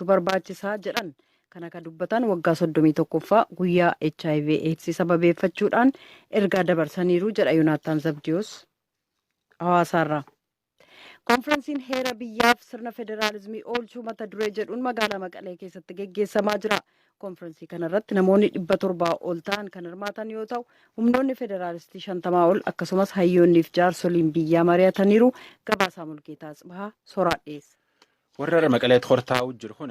Barbaachisaa jedhan. Kana kan dubbatan waggaa 31ffaa guyyaa HIV AIDS sababeeffachuudhaan ergaa dabarsaniiru jedha Yoonaataan Zabdiyoos Hawaasaarraa. Konferensiin heera biyyaaf sirna federaalizimii oolchuu mata duree jedhuun magaalaa Maqalee keessatti geggeessamaa jira. Konferensii kanarratti namoonni 700 ol ta'an kan hirmaatan yoo ta'u, humnoonni federaalistii 50 ol akkasumas hayyoonniif jaarsoliin biyyaa mari'ataniiru. Gabaasaa Mulgeetaa Tsibahaa soraa dhiyeessa. Warra Maqaleetti hortaa'u jiru kun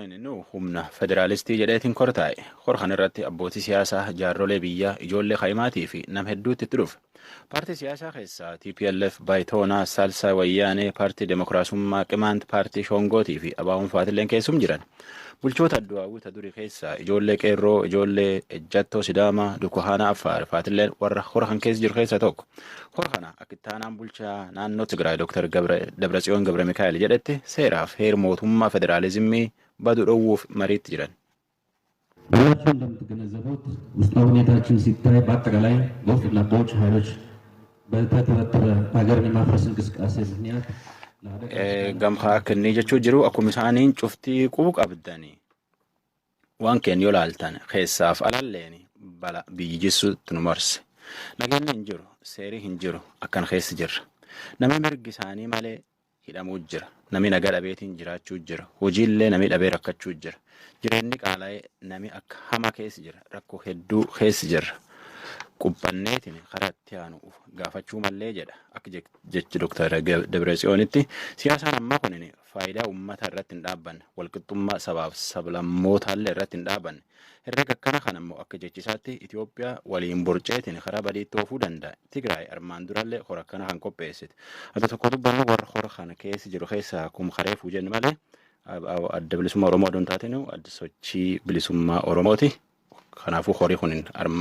humna federaalistii jedheetiin kortaa'e. Hor kan irratti abbootii siyaasaa, jaarrolee biyyaa, ijoollee kaa'imaatii fi nama hedduutti itti dhufe. Paartii siyaasaa keessaa TPLF, Baayitoonaa, Saalsaa Wayyaanee, Paartii Demokiraasummaa, Qimaant, Paartii Shongootii fi Abaawon fa'aatilleen keessum jiran. Bulchoota Adduwaawwita durii keessaa ijoollee Qeerroo, ijoollee Ejjattoo Sidaamaa, Dukuhaana Affaar fa'aatilleen warra hora kan keessa jiru keessaa tokko. Hora kana akka itti aanaan bulchaa naannoo Tigraay Dr. Dabratsiyoon Gabra Mikaa'el jedhetti, seeraaf heer mootummaa federaalizimii badu dhowwuuf mariitti jiran. ሁላችሁ እንደምትገነዘቡት ውስጣዊ ሁኔታችን ሲታይ በአጠቃላይ በውስጥና በውጭ ኃይሎች በተተበተበ ሀገርን የማፍረስ እንቅስቃሴ ምክንያት Gamkaa akka inni jechuu jiru, akkuma isaaniin cuftii qubu qabdanii waan keenya yoo laaltan keessaaf alalleen bala biyyi jissuutti nu marse. Nageenyi hin jiru, seerii hin jiru, akkan keessa jirra. Namni mirgi isaanii malee hidhamuu jira. Namni nagaa dhabeetiin jiraachuu jira. Hojiillee namni dhabee rakkachuu jira. Jireenyi qaala'ee namni akka hama keessa jira. Rakkoo hedduu keessa jirra. Quphanneetiin karaa itti aanu gaafachuu mallee jedha. Akka jechi Dr. Dabratsiyoonitti, siyaasaan ammaa kun faayidaa uummataa irratti hin dhaabbanne, walqixxummaa sabaaf sablammootaallee irratti hin dhaabbanne. Herrega akkana kana immoo akka jechisaatti Itoophiyaa waliin borceetiin karaa badiitti oofuu danda'a. Tigraay armaan durallee hora akkana kan qopheessite. Ati tokko dubbannu, warra hora kana keessa jiru keessaa kum kareefuu jennu malee Adda Bilisummaa Oromoo aduun taatinu adda Sochii Bilisummaa Oromooti. Kanaafuu horii kun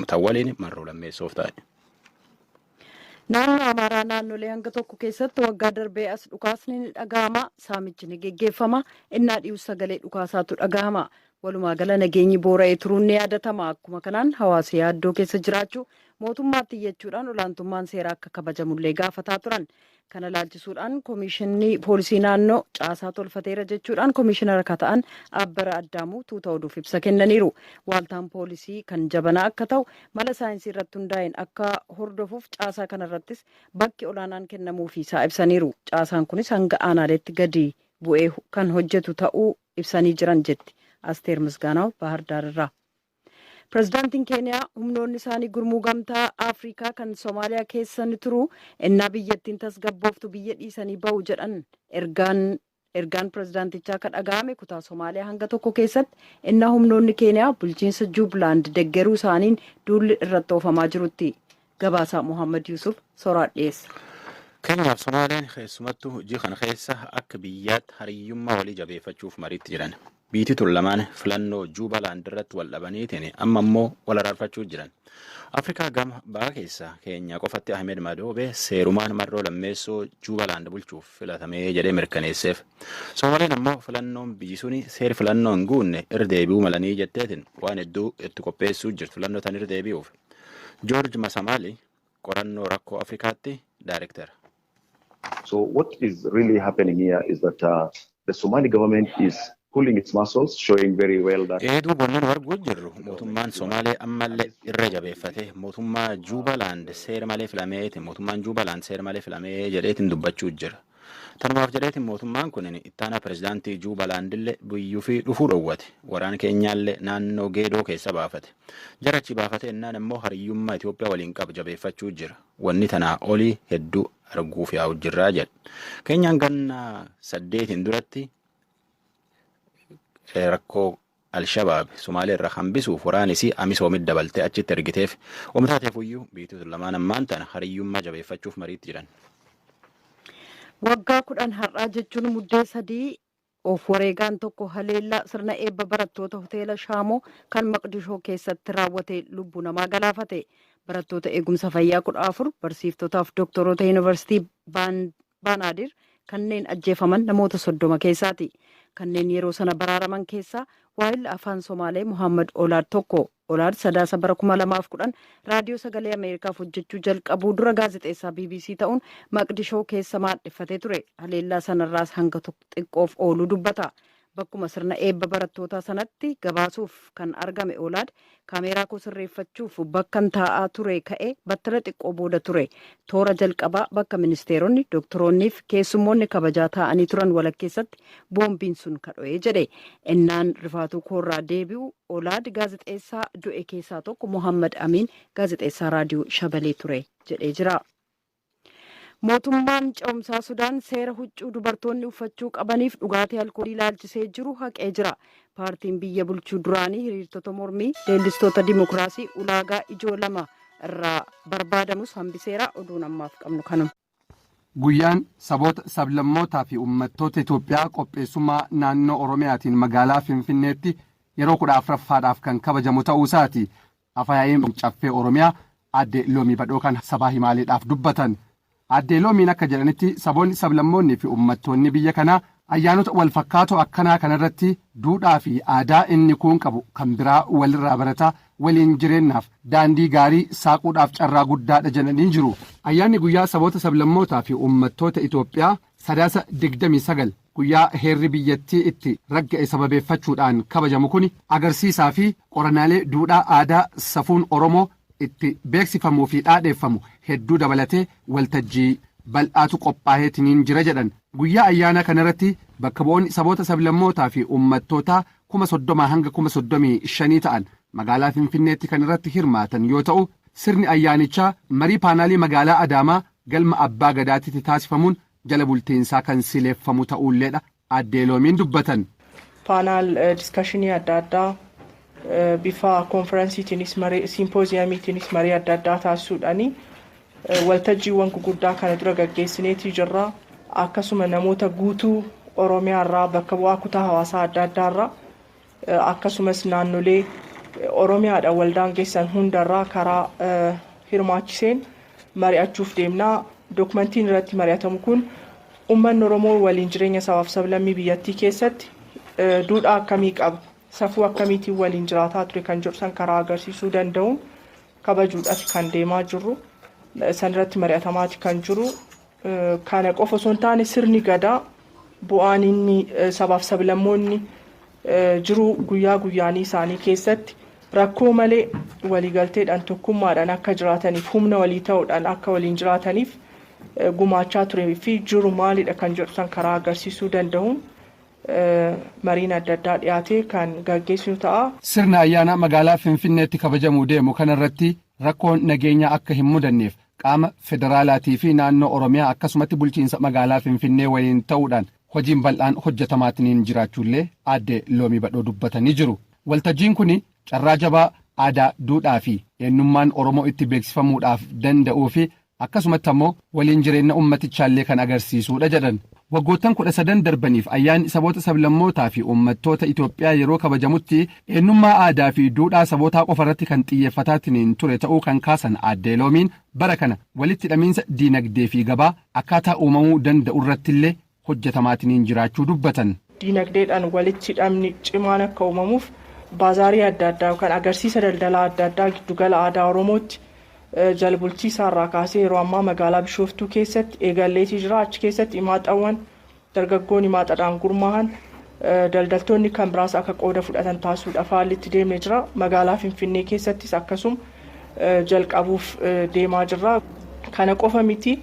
tan waliin marroo lammeessoof ta'e. Naannoo Amaaraa naannolee hanga tokko keessatti waggaa darbee as dhukaasni ni dhaga'ama. Saamichi ni geggeeffama. Innaa dhi'u sagalee dhukaasaatu dhaga'ama. Walumaa gala nageenyi boora'ee turuun ni yaadatama. Akkuma kanaan hawaasa yaaddoo keessa jiraachuu, mootummaatti iyyachuudhaan olaantummaan seeraa akka kabajamullee gaafataa turan. Kana laalchisuudhaan koomishinii poolisii naannoo caasaa tolfateera jechuudhaan koomishinara akka ta'an Abbara Addaamuu tuuta oduuf ibsa kennaniiru. Waaltaan poolisii kan jabanaa akka ta'u, mala saayinsii irratti hundaa'een akka hordofuuf caasaa kanarrattis bakki olaanaan kennamuufi isaa ibsaniiru. Caasaan kunis hanga aanaaleetti gadi bu'ee kan hojjetu ta'uu ibsanii jiran jetti Asteer Misgaanaw Bahar Daarirraa. Pireezidaantiin Keeniyaa humnoonni isaanii gurmuu Gamtaa Afrikaa kan Soomaaliyaa keessa ni turu, innaa biyyattiin tasgabbooftu biyya dhiisanii bahu jedhan. Ergaan pireezidaantichaa kan dhaga'ame kutaa Soomaaliyaa hanga tokko keessatti innaa humnoonni Keeniyaa bulchiinsa Juublaand deggeruu isaaniin duulli irratti oofamaa jirutti. Gabaasaa Mohammad Yusuf soraa dhiyeessa. Keeniyaaf Somaaliyaan keessumattuu hojii kana keessa akka biyyaatti hariyyummaa walii jabeeffachuuf mariitti jiran. Biyyi tun lamaan filannoo Juubalaand irratti wal dhabaniitiin amma immoo wal araarfachuu jiran. Afrikaa gama baha keessa Keenya qofatti Ahmed Madoobe seerumaan marroo lammeessoo Juubalaand bulchuuf filatamee jedhee mirkaneesseef. Soomaleen ammoo filannoon biyyi suni seeri filannoo hin guunne irra deebi'uu malanii jetteetiin waan hedduu itti qopheessuu jirtu filannoo tan irra deebi'uuf. George Masamaali qorannoo rakkoo Afrikaatti daayirektara. So what is really happening here is that the Somali government is pulling its muscles, showing very well that Eeduu bonnan arguu jirru, mootummaan Somaalee ammallee irra jabeeffatee mootummaa Juubalaand seera malee filameeti, mootummaan Juubalaand seera malee filamee jedheetiin dubbachuu jira. Tanumaaf jedheetiin mootummaan kun ittaanaa pirezidaantii Juubalaandillee biyyuu fi dhufuu dhowwate. Waraana keenyaallee naannoo Geedoo keessa baafate. Jarachi baafate innaan immoo hariyyummaa Itoophiyaa waliin qabu jabeeffachuu jira. Wanni tanaa olii hedduu arguuf yaa'u jirraa jedha. Keenyaan ganna 8n duratti rakkoo Alshabaab Somaalee irraa hambisuuf waraanis Amisoomit dabaltee achitti ergiteef. Oomtaateef iyyuu biyyi lamaan ammaan tana hariyyummaa jabeeffachuuf mariitti jiran. Waggaa 10 har'aa jechuun Muddee 3 of wareegaan tokko haleellaa sirna eebba barattoota hoteela Shaamoo kan Maqdishoo keessatti raawwate lubbuu namaa galaafate. Barattoota eegumsa fayyaa 14, barsiiftotaaf doktoroota yuunivarsiitii Baanaadir kanneen ajjeefaman namoota 30 keessaati. Kanneen yeroo sana baraaraman keessaa waahilli afaan Somaalee Muhammad Olaad tokko. Olaad Sadaasa bara 2010 Raadiyoo Sagalee Ameerikaaf hojjechuu jalqabuu dura gaazexeessaa BBC ta'uun Maqdishoo keessa maadheffatee ture. Haleellaa sanarraas hanga xiqqoof ooluu dubbata. Bakkuma sirna eebba barattootaa sanatti gabaasuuf kan argame Olaad, "Kaameeraa koo sirreeffachuuf bakkan taa'aa ture ka'e battala xiqqoo booda ture. Toora jalqabaa bakka ministeeronni, doktoroonnii fi keessummoonni kabajaa taa'anii turan walakkeessatti boombiin sun kadho'ee," jedhe. Innaan rifaatuu koorraa deebi'u Olaad gaazexeessaa du'e keessaa tokko Mohammad Amiin gaazexeessaa raadiyoo Shabalee ture jedhee jira. Mootummaan ce'umsaa Sudaan seera huccuu dubartoonni uffachuu qabaniif dhugaatii alkoolii ilaalchisee jiru haqee jira. Paartiin biyya bulchuu duraanii hiriirtota mormii leellistoota dimokiraasii ulaagaa ijoo lama irraa barbaadamus hambiseera. Oduun ammaaf qabnu kanuma. Guyyaan saboota, sablammootaa fi uummattoota Itoophiyaa qopheessummaa naannoo Oromiyaatiin magaalaa Finfinneetti yeroo 14ffaadhaaf kan kabajamu ta'uu isaati. Afayaa'iin Caffee Oromiyaa Aadde Loomii Badhoo kan sabaa himaaleedhaaf dubbatan. Aadde Loomiin akka jedhanitti, saboonni, sablammoonni fi uummattoonni biyya kanaa ayyaanota wal fakkaatoo akkanaa kanarratti duudhaa fi aadaa inni kuun qabu kan biraa walirraa barataa waliin jireenyaaf daandii gaarii saaquudhaaf carraa guddaadha jedhanii jiru. Ayyaanni guyyaa saboota, sablammootaa fi uummattoota Itoophiyaa Sadaasa 29, guyyaa heerri biyyattii itti ragga'e sababeeffachuudhaan kabajamu kun, agarsiisaa fi qorannaalee duudhaa aadaa safuun Oromoo itti beeksifamuu fi dhaadheeffamu hedduu dabalatee waltajjii bal'aatu qophaa'eetiniin jira jedhan. Guyyaa ayyaana kanarratti bakka bu'oonni saboota, sablammootaa fi uummattootaa 30,000 hanga 35,000 ta'an magaalaa Finfinneetti kan irratti hirmaatan yoo ta'u, sirni ayyaanichaa marii paanaalii magaalaa Adaamaa galma Abbaa Gadaatitti taasifamuun jala bultiinsaa kan sileeffamu ta'uulleedha Aaddee Loomiin dubbatan. Panel discussionii adda addaa, bifa koonferensiitiinis, marii siimpooziyeemiitiinis, marii adda addaa taasisuudhaani waltajjiiwwan guguddaa kana dura gaggeessineetii jirra. Akkasuma namoota guutuu Oromiyaarraa, bakka bu'aa kutaa hawaasaa adda addaarraa, akkasumas naannolee Oromiyaadha waldaan geessan hundarraa karaa hirmaachiseen mari'achuuf deemnaa. Dokumentiin irratti mari'atamu kun uummanni Oromoo waliin jireenya sabaaf sablammii biyyattii keessatti duudhaa akkamii qaba, safuu akkamiitiin waliin jiraataa ture kan jedhu san karaa agarsiisuu danda'uun kabajuudhaaf kan deemaa jirru. San irratti mari'atamaati kan jiru. Kana qofa osoo hin taane, sirni Gadaa bu'aan inni sabaaf sablammoonni jiruu guyyaa guyyaanii isaanii keessatti rakkoo malee waliigalteedhaan, tokkummaadhaan akka jiraataniif, humna walii ta'uudhaan akka waliin jiraataniif gumaachaa turee fi jiru maalidha kan jedhu san karaa agarsiisuu danda'uun mariin adda addaa dhiyaatee kan gaggeessinu ta'a. Sirna ayyaana magaalaa Finfinneetti kabajamuu deemu kanarratti rakkoon nageenyaa akka hin mudanneef qaama federaalaatii fi naannoo Oromiyaa, akkasumatti bulchiinsa magaalaa Finfinnee waliin ta'uudhaan hojiin bal'aan hojjetamaatiin jiraachuullee Aadde Loomii Badhoo dubbatanii jiru. Waltajjiin kun carraa jabaa aadaa, duudhaa fi eenyummaan Oromoo itti beeksifamuudhaaf danda'uu fi akkasumatti ammoo waliin jireenya ummatichaallee kan agarsiisuudha jedhan. Waggoottan 13 darbaniif ayyaanni saboota, sablammootaa fi uummattoota Itoophiyaa yeroo kabajamutti eenyummaa aadaa fi duudhaa sabootaa qofa irratti kan xiyyeeffataatiin ture ta'uu kan kaasan Aaddee Loomiin, bara kana walitti hidhamiinsa diinagdee fi gabaa akkaataa uumamuu danda'u irrattillee hojjetamaatiin jiraachuu dubbatan. Diinagdeedhaan walitti hidhamni cimaan akka uumamuuf baazaarii adda addaa yookaan agarsiisa daldalaa adda addaa giddugala aadaa Oromootti jalbultii isaarraa kaasee yeroo ammaa magaalaa Bishooftuu keessatti eegalleetii jira. Achi keessatti imaaxawwan dargaggoon imaaxadhaan gurmaa'an, daldaltoonni kan biraas akka qooda fudhatan taasisuudhaaf haalli itti deemee jira. Magaalaa Finfinnee keessattis akkasuma jalqabuuf deemaa jirra. Kana qofa miti,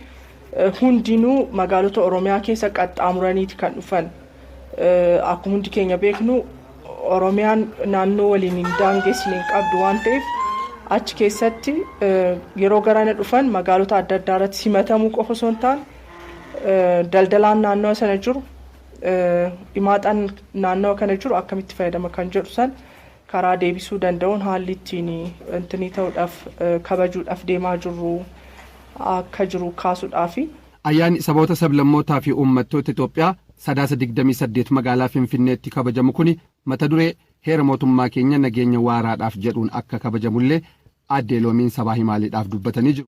hundinuu magaalota Oromiyaa keessa qaxxaamuraniiti kan dhufan. Akkuma hundi keenya beeknu, Oromiyaan naannoo waliin hin daangessine hin qabdu waan ta'eef, achi keessatti yeroo garana dhufan magaalota adda addaa irratti simatamuu qofa osoo hin taane, daldalaan naannoo sana jiru, imaaxaan naannoo kana jiru akkamitti fayyadama kan jedhu san karaa deebisuu danda'uun haalli ittiin intinii ta'uudhaaf kabajuudhaaf deemaa jirru akka jiru kaasuudhaafi. Ayyaanni saboota, sablammootaa fi uummattoota Itoophiyaa Sadaasa 28 magaalaa Finfinneetti kabajamu kuni mata duree "Heera mootummaa keenya nageenya waaraadhaaf" jedhuun akka kabajamullee Aaddee Loomiin sabaa himaaleedhaaf dubbatanii jiru.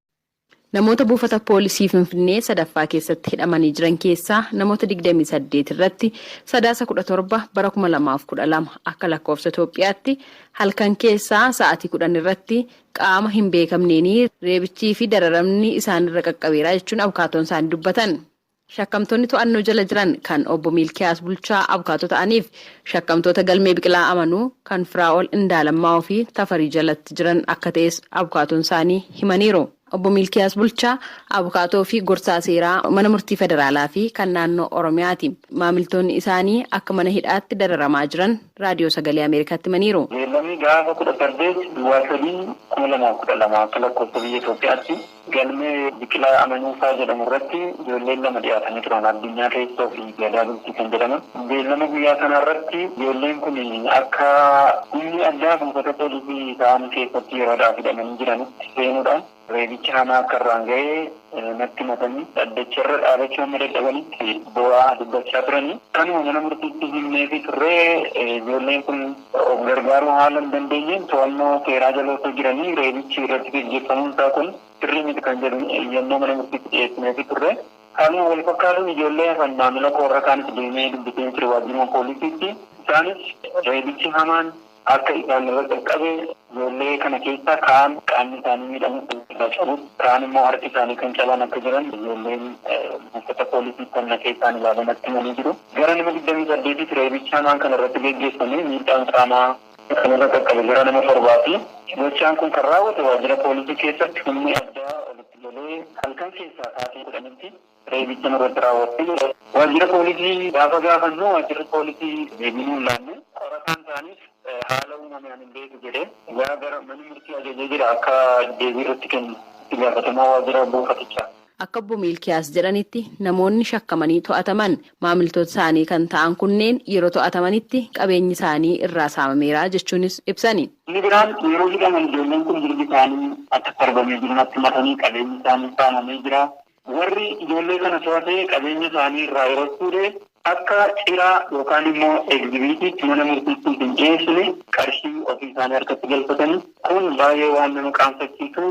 Namoota buufata poolisii Finfinnee sadaffaa keessatti hidhamanii jiran keessaa namoota 28 irratti Sadaasa 17 bara 2012 akka lakkoofsa Itoophiyaatti halkan keessaa sa'aatii 10 irratti qaama hin beekamneenii reebichii fi dararamni isaanirra qaqqabeera jechuun abukaatoon isaanii dubbatan. Shakkamtoonni to'annoo jala jiran kan obbo Miilkiyaas Bulchaa abukaatoo ta'aniif shakkamtoota galmee Biqilaa Amanuu kan Firaa'ol Indaalammaa fi Tafarii jalatti jiran akka ta'es abukaatoon isaanii himaniiru. Obbo Miilkiyaas Bulchaa abukaatoo fi gorsaa seeraa mana murtii federaalaa fi kan naannoo Oromiyaati. Maamiltoonni isaanii akka mana hidhaatti dararamaa jiran Raadiyoo Sagalee Ameerikaatti himaniiru. Beellamni gaafa 18/03/2012 akka lakkoofsa biyya Itoophiyaatti galmee Biqilaa Amanuufaa jedhamu irratti ijoolleen lama dhiyaatanii turan, Addunyaa Teessoo fi Gadaa Bultii kan jedhaman. Beellama guyyaa sana irratti ijoolleen kun akka humni addaa buufata poolisii isaan keessatti yeroodhaaf hidhamanii jiranitti seenuudhaan reebicha hamaa akka irraan ga'ee natti matanii dhaddacha irra dhaabachuu amma dadhabanitti bu'aa dubbachaa turanii. Kanuma mana murtiitti himnee fi turree ijoolleen kun of gargaaruu haala hin dandeenyeen to'annoo seeraa jala osoo jiranii reebichi irratti gaggeeffamuun isaa kun sirrii miti kan jedhu iyyannoo mana murtiitti dhiyeessinee fi turre. Kanuma wal fakkaatuun ijoollee hafan maamila koorra kaanis deemee dubbisee ture waajjiruma poolisiitti. Isaanis reebichi hamaan akka isaan irra qaqqabe, ijoollee kana keessa kaan qaamni isaanii miidhamu cabu, kaan immoo harki isaanii kan caban akka jiran ijoolleen buufata poolisii kana keessaan ilaalan natti himanii jiru. Gara nama 28tti reebicha hamaan kana irratti geggeeffame miidhaan qaamaa kanarra qaqqabe gara nama torbaati. Gochaan kun kan raawwate waajjira poolisii keessatti humni addaa walitti galee halkan keessaa sa'aatii 10tti reebicha irratti raawwattee jira. Waajjira poolisii gaafa gaafannu waajjirri poolisii deebii nuun laanne, qorataan isaaniis haala uumame ani hin beeku jedhee gara manni murtii ajajee jira akka deebii irratti kennu itti gaafatamaa waajjira buufatichaa. Akka obbo Miilkiyaas jedhanitti, namoonni shakkamanii to'ataman maamiltoota isaanii kan ta'an kunneen yeroo to'atamanitti qabeenyi isaanii irraa saamameera jechuunis ibsani. Inni biraan yeroo hidhaman ijoolleen kun jirbi isaanii akka sarbamee jiru natti matanii qabeenyi isaanii saamamee jira. Warri ijoollee kana to'atee qabeenya isaanii irraa yeroo fuudhee akka ciraa yookaan immoo egzibiitiitti mana murtiitti hin dhiyeessine qarshii ofii isaanii harkatti galfatanii, kun baay'ee waan nama qaanfachiisu.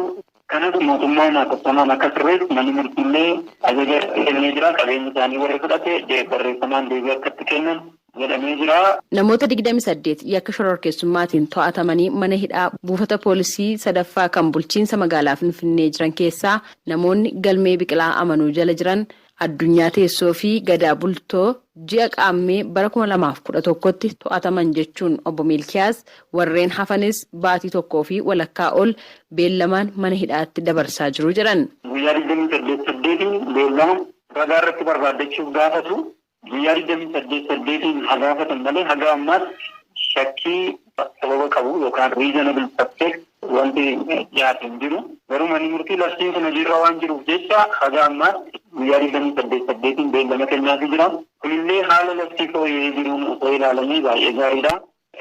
Kanas mootummaan hatattamaan akka sirreessu manni murtiillee ajaja kennee jira. Qabeenya isaanii warri fudhate barreeffamaan deebii akka itti kennan jedhamee jira. Namoota 28 yakka shororkeessummaatiin to'atamanii mana hidhaa buufata poolisii sadaffaa kan bulchiinsa magaalaa Finfinnee jiran keessaa namoonni galmee Biqilaa Amanuu jala jiran Addunyaa Teessoo fi Gadaa Bultoo ji'a Qaammee bara 2011tti to'ataman jechuun obbo Miilkiyaas, warreen hafanis baatii tokkoo fi walakkaa ol beellamaan mana hidhaatti dabarsaa jiru jedhan. Guyyaa 28/8n beellama ragaa irratti barbaaddachuuf gaafatu, guyyaa 28/8n haa gaafatan malee haga ammaatti shakkii sababa qabu yookaan reasonable suspect wanti dhiyaate hin jiru. Garuu manni murtii labsiin kun hojiirra waan jiruuf jecha haga ammaatti guyyaa 28/8n beellama kennaafii jira. Kunillee haala labsii fooyya'ee jiruun osoo ilaalamee baay'ee gaariidha.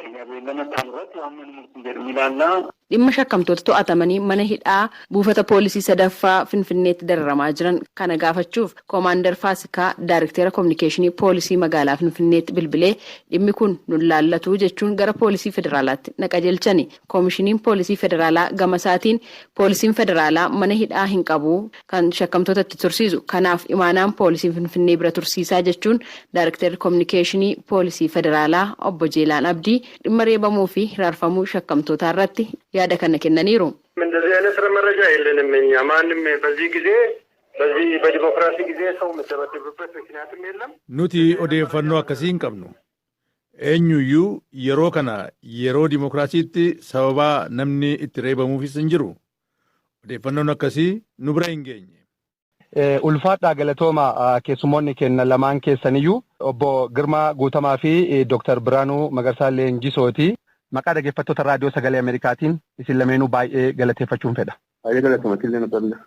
Egaa beellama isaan irratti waan manni murtii jedhu ni ilaalla. Dhimma shakkamtoota to'atamanii mana hidhaa buufata poolisii sadaffaa Finfinneetti dararamaa jiran kana gaafachuuf Koomaandar Faasikaa, Daayirikteera Kominikeeshinii Poolisii magaalaa Finfinneetti bilbilee, dhimmi kun nun laallatu jechuun gara Poolisii Federaalaatti na qajeelchani. Koomishiniin Poolisii Federaalaa gama isaatiin, poolisiin federaalaa mana hidhaa hin qabu kan shakkamtoota itti tursiisu, kanaaf imaanaan poolisii Finfinnee bira tursiisaa jechuun Daayirikteerri Kominikeeshinii Poolisii Federaalaa obbo Jeelaan Abdii dhimma reebamuu fi hiraarfamuu shakkamtootaa irratti yaada kana kennaniiru. እንደዚህ አይነት መረጃ የለንም። እኛ ማንም በዚህ ጊዜ በዚህ በዲሞክራሲ ጊዜ ሰው የሚደበደብበት ምክንያትም የለም። Nuti odeeffannoo akkasii hin qabnu. Eenyuyyuu yeroo kana yeroo dimookiraasiitti sababaa namni itti reebamuufis hin jiru. Odeeffannoon akkasii nu bira hin geenye. Ulfaadhaa, galatooma, keessummoonni keenya lamaan keessaniyyuu, obbo Girmaa Guutamaa fi Dooktar Biraanuu Magarsaa Leenjisooti. Maqaa dhaggeeffattoota Raadiyoo Sagalee Ameerikaatiin isin lameenuu baay'ee galateeffachuun fedha. Baay'ee galatoomatis na tola.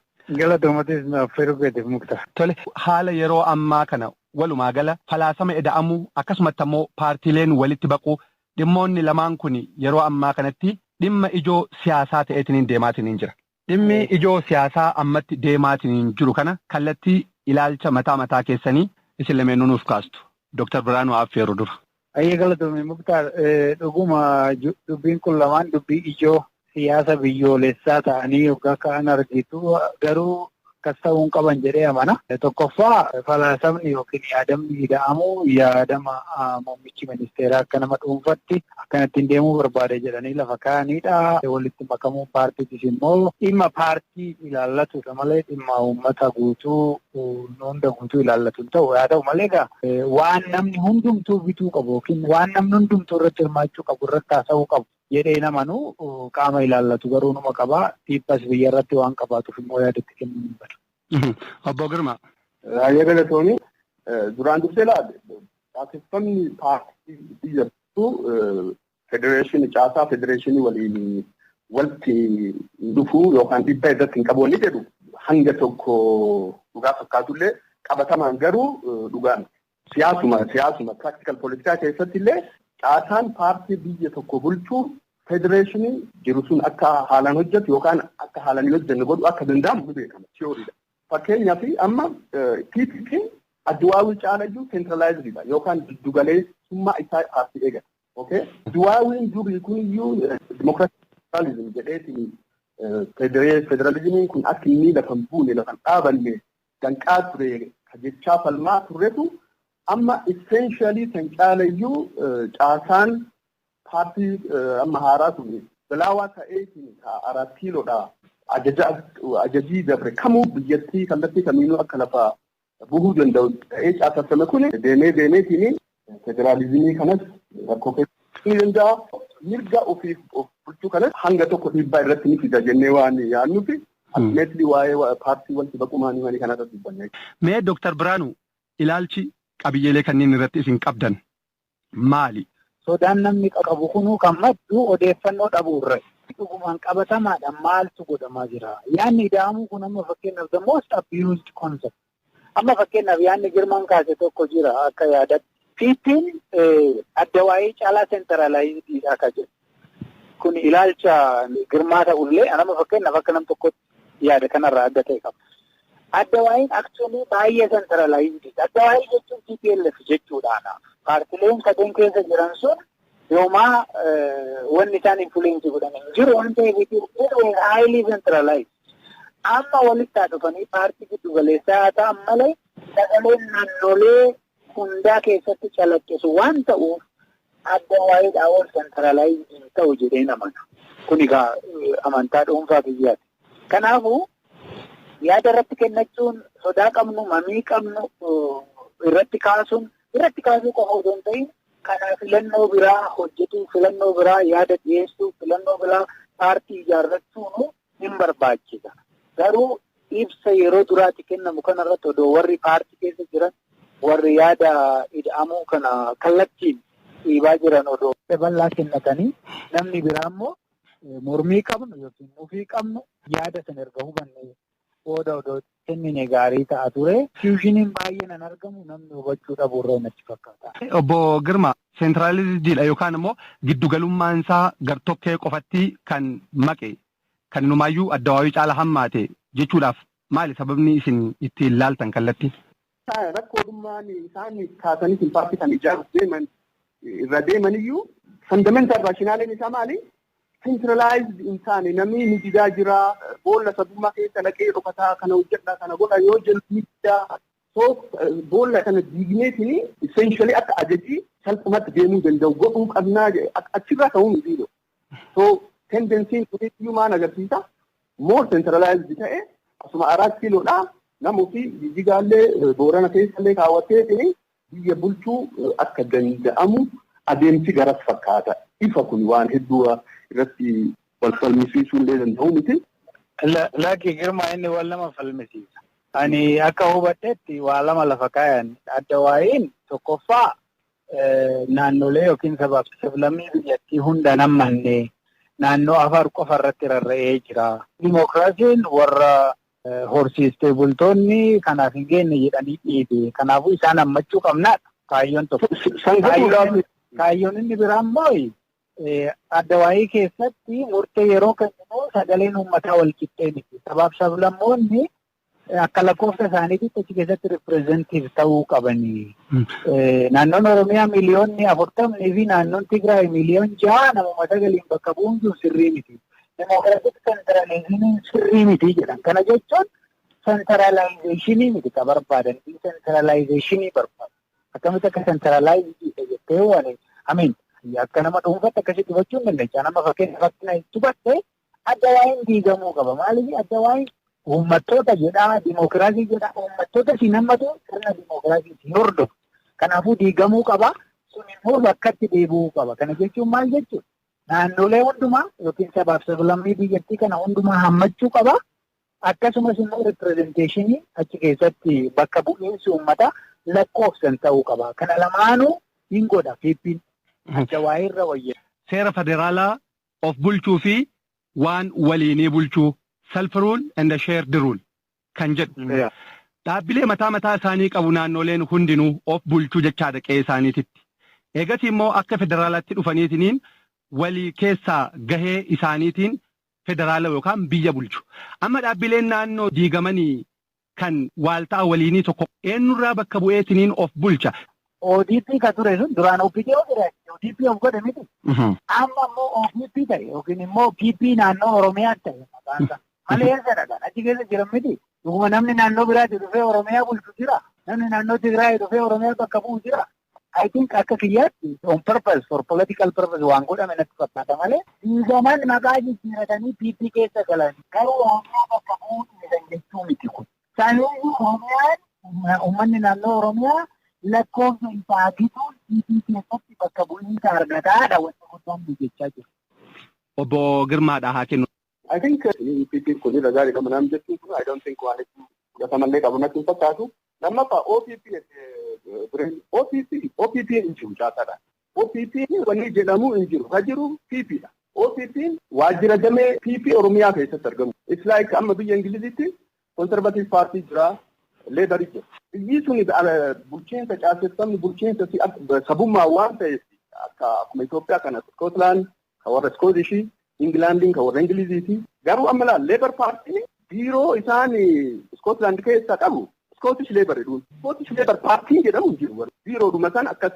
Galatoomatis naaf feeruu keetiif, Muktaar. Tole, haala yeroo ammaa kana walumaa gala falaasama ida'amuu akkasumatti ammoo paartiileen walitti baquu, dhimmoonni lamaan kun yeroo ammaa kanatti dhimma ijoo siyaasaa ta'eetiin deemaatiin jira. Dhimmi ijoo siyaasaa ammatti deemaatiin jiru kana kallattii ilaalcha mataa mataa keessanii isin lameenuu nuuf kaastu. Dooktar Biraanuu affeeru dura. Ayyee, galatoomii Muktaar, dhuguma dubbiin kun lamaan dubbii ijoo siyaasa biyyoolessaa ta'anii yookaan ka'an argitu, garuu Akkas ta'uu hin qaban jedhee amana. Tokkoffaa, falaasamni yookiin yaadamni ida'amuu yaadama muummichi ministeeraa akka nama dhuunfatti akkanattiin deemuu barbaade jedhanii lafa kaa'anidha. Walitti makamuun paartiitis immoo dhimma paartii ilaallatudha malee dhimma uummata guutuu, hunda guutuu ilaallatu hin ta'u. Haa ta'u malee egaa, waan namni hundumtuu bituu qabu yookiin waan namni hundumtuu irratti hirmaachuu qabu irratti haasa'uu qabu jedhee namanuu, qaama ilaallatu garuu numa qabaa. Dhiibbaas biyya irratti waan qabaatuuf immoo yaadatti kennuu hin badu. Obbo Girmaa. Raayyaa, galatoomii. Duraan dursee laal, caaseffamni paartii biyyattuu federeeshinii, caasaa federeeshinii waliin walitti dhufuu yookaan dhiibbaa irratti hin qabu wanni jedhu hanga tokko dhugaa fakkaatullee, qabatamaan garuu dhugaan siyaasuma practical politikaa keessatti illee caasaan paartii biyya tokko bulchuu federeeshinii jiru sun akka haalaan hojjetu yookaan akka haalaan hin hojjenne godhu akka danda'amu ni beekama, tiyooriidha. Fakkeenyaaf, amma PPP ADWUI caalayyuu centralized idha yookaan giddugaleessummaa isaa paartii eegata. Okay? ADWUIn durii kun iyyuu dimokiraatizim jedheetiin federalizimiin kun akka inni lafa hin buune, lafa hin dhaabanne danqaa ture jechaa falmaa turretu, amma essentially kan caalayyuu caasaan paartii amma haaraa sun bilaawaa ta'eetiin 4 kiiloodha. Ajaja ajajii dabre kamuu biyyattii kallattii kamiinuu akka lafa buhuu danda'u ta'ee caaseffame kun deemee deemeetiin federaalizimii kanas rakkoo keessa ni danda'a. Mirga ofiif of bulchuu kanas hanga tokko dhiibbaa irratti ni fida jennee waan yaadnufi ultimately waa'ee paartii wanti baqumaanii manii kanarratti dubbanne. Mee Dooktar Biraanuu, ilaalchi qabiyyeelee kanneen irratti isin qabdan maali? Sodaan namni qabu kunuu kan maddu odeeffannoo dhabuu irra. Dhugumaan qabatamaadha maaltu godhamaa jira? Yaadni ida'amuu kun amma fakkeenyaaf the most abused concept. Amma fakkeenyaaf yaadni Girmaan kaase tokko jira akka yaadatti. PP'n ADWUI caalaa centralized iidha akka jedhu. Kun ilaalcha Girmaa ta'ullee, anama fakkeenyaaf akka nam tokkotti yaada kanarraa adda ta'e qaba. ADWUIn actually baay'ee centralized iidha. ADWUI jechuun TPLF jechuudhaana. Paartileen sadeen keessa jiran sun yoomaa wanni isaan influence godhan hin jiru waan ta'eef, highly centralized. Amma walitti haa dhufanii paartii giddu galeessaa haa ta'an malee, sagaleen naannolee hundaa keessatti calaqqisu waan ta'uuf ADWUIdhaa ol centralized hin ta'u jedheen amana. Kun egaa amantaa dhuunfaa biyyaati. Kanaafuu yaada irratti kennachuun, sodaa qabnu, mamii qabnu irratti kaasuun, irratti kaasuu qofa osoo hin ta'in, kana filannoo biraa hojjetuu, filannoo biraa yaada dhiyeessuu, filannoo biraa paartii ijaarrachuun hin barbaachisa. Garuu ibsa yeroo duraatti kennamu kanarratti odoo warri paartii keessa jiran, warri yaada ida'amuu kana kallattiin dhiibaa jiran odoo bal'aa kennatanii, namni biraa immoo mormii qabnu yookiin mufii qabnu yaada sana erga hubanne booda odoo kennine gaarii ta'a ture. Confusion iin baay'een an argamu namni hubachuu dhabu irra natti fakkaata. Obbo Girma, centralized iidha yookaan immoo giddugalummaan isaa gartokkee qofatti kan maqe, kan inumaayyuu ADWUI caala hammaate jechuudhaaf maali sababni isin ittiin laaltan kallattii? Rakkoodhummaan isaan kaasanii paartii kan ijaaruuf deeman irra deemaniyyuu fundamental rationale een isaa maali? Centralized hin taane, namni ni didaa jira, boolla sabummaa keessa dhaqee dhokataa, kana hojjedha, kana godha yoo jennu ni didaa. So boolla kana diigneetiin essentially akka ajajii salphumatti deemuu danda'u godhuu qabnaa, achirraa ka'uu miti. So tendency n kuniyyuu maal agarsiisa? More centralized ta'e asuma 4 kiiloodhaa namuu fi Jijjigaallee Boorana keessallee kaawwatteetiin biyya bulchuu akka danda'amu adeemsi garas fakkaata. Ifa kun waan hedduu irratti wal falmisiisuu illee danda'u miti. Lakki Girmaa, inni wal nama falmisiisa. Ani akka hubadhetti waa lama lafa kaayan. ADWUIn tokkoffaa naannolee yookiin sabaaf sablammii biyyattii hunda nammanne, naannoo Afar qofa irratti rarra'ee jira. Dimookiraasiin warra horsiistee bultoonni kanaaf hin geenye jedhanii dhiibe. Kanaafuu isaan hammachuu qabnaadha kaayyoon tokko. Kaayyoon inni biraa immoo ADWUI keessatti murtee yeroo kenninu sagaleen uummataa wal qixxee miti. Sabaaf sablammoonni akka lakkoofsa isaaniitti achi keessatti representative ta'uu qabanii. Naannoon Oromiyaa miliyoonni 40 fi naannoon Tigraay miliyoon 6 namuma sagaliin bakka bu'uun sun sirrii miti. Democratic centralism iin sirrii miti jedhan. Kana jechuun Centralizationii miti ka barbaadan, decentralizationii barbaadu. Akkamitti akka centralize jettee waan, I mean, akka nama dhuunfaatti akkasitti hubachuu hin dandeenya. Nama fakkeenya fakkiin hubatte adda waa'een diigamuu qaba. Maaliif adda waa'een uummattoota jedhaa, dimookiraasii jedhaa, uummattoota si hammatu, sirna dimookiraasii si hordofu. Kanaafuu diigamuu qaba. Sun immoo bakkatti deebi'uu qaba. Kana jechuun maal jechuudha? Naannolee hundumaa yookiin sabaaf sablammii biyyattii kana hundumaa hammachuu qaba. Akkasumas immoo representationii achi keessatti bakka bu'iinsi uummataa lakkoofsan ta'uu qaba. Kana lamaanuu hin godha PP'n. Adda waa'ee irra wayya. Seera federaalaa of bulchuu fi waan waliinii bulchuu, self rule and the shared rule kan jedhu. Dhaabbilee mataa mataa isaanii qabu naannoleen hundinuu of bulchuu jechaadha qe'ee isaaniititti. Eegas immoo akka federaalaatti dhufaniitiniin walii keessaa gahee isaaniitiin federaala yookaan biyya bulchu. Amma dhaabbileen naannoo diigamanii kan waalta'a waliinii tokko eenyurraa bakka bu'eetiniin of bulcha? ODP ka ture sun duraan OPD ture, ODP of godhe miti. Amma immoo OPP ta'e yookiin immoo PP naannoo Oromiyaa ta'e maqaan isaa. Malee eessadha kan achi keessa jiran miti. Dhuguma namni naannoo biraatti dhufee Oromiyaa bulchu jira. Namni naannoo Tigraay dhufee Oromiyaa bakka bu'u jira. I think akka kiyyaatti on purpose, for political purpose waan godhame natti fakkaata malee diigaman maqaa jijjiiratanii PP keessa galan garuu Oromiyaa bakka bu'uu dhiisan jechuu miti kun. Saniyyuu Oromiyaan, uummanni naannoo Oromiyaa lakkoofsa isaa gituun PP keessatti bakka bu'iinsa argataadha wanti guddaan jechaa jiru. Obbo Girmaadha haa kennu. I think PP kun irra gaarii qaba namni jechuun kun I don't think waan hedduu fudhatamallee qabu natti hin fakkaatu. Lammaffaa OPP, OPP hin jiru caasaadha. OPP wanni jedhamu hin jiru. Ka jiru PP dha. OPP waajjira damee PP Oromiyaa keessatti argamu. It's like amma biyya Ingilizitti Conservative Party jira, Labour jira. Biyyi sun bulchiinsa caaseffamni bulchiinsa sabummaa waan ta'eef akka akkuma Itoophiyaa kana Scotland ka warra Scottishii, Ingilaandiin ka warra Ingiliziiti. Garuu amma laal, Labour Party biiroo isaan Scotland keessa qabu Scottish Labour jedhuun. Scottish Labour Party jedhamu hin jiru. Biiroodhuma san akkas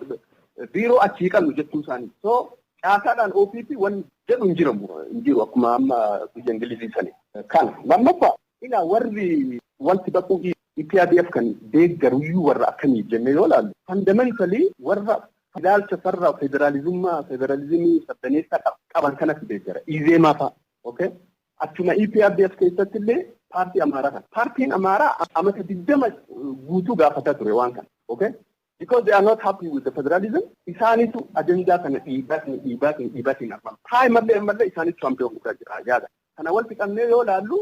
biiroo achii qabnu jechuu isaanii. So caasaadhaan OPP waan jedhu hin jiramu hin jiru akkuma amma biyya Ingilizii sani. Kana lammaffaa ilaa, warri wanti baquu EPRDF kan deeggaruyyuu warra akkamii jennee yoo ilaallu, fundamentally warra ilaalcha farra federaalizummaa, federaalizimii sabdaneessaa qaban kanatti deeggara. Izeemaa fa'a. Okay? Achuma EPRDF keessatti illee paartii Amaaraa kana. Paartiin Amaaraa amata 20 guutuu gaafataa ture waan kana. Okay? Because they are not happy with the federalism, isaanitu ajandaa kana dhiibaatiin dhiibaatiin dhiibaatiin argama. Taayimallee ammallee isaanitu champion godhaa jira yaada. Kana walitti qabnee yoo ilaallu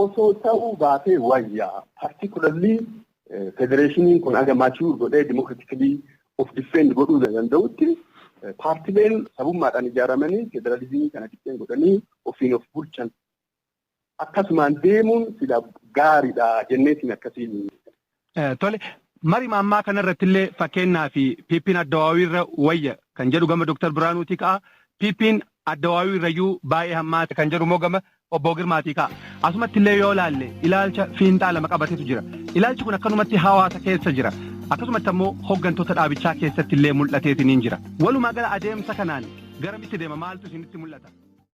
osoo ta'uu baatee wayyaa. Particularly federationiin kun aga mature godhee democratically of defend godhuu danda'utti paartileen sabummaadhaan ijaaramanii federalizimii kana defend godhanii ofiin of bulchan akkasumaan deemuun sila gaariidha jenneetiin akkasiin. Tole, mari ammaa kanarratti illee fakkeenyaa fi PP'n addawaawii irra wayya kan jedhu gama Dooktar Biraanuutii ka'a. PP'n addawaawii irrayyuu baay'ee hammaata kan jedhu immoo gama obbo Girmaatii ka'a. Asumatti illee yoo ilaalle ilaalcha fiinxaa lama qabatetu jira. Ilaalchi kun akkanumatti hawaasa keessa jira. Akkasumatti ammoo hooggantoota dhaabichaa keessatti illee mul'ateetiin jira. Walumaa gala adeemsa kanaan garamitti deema, maaltu isinitti mul'ata?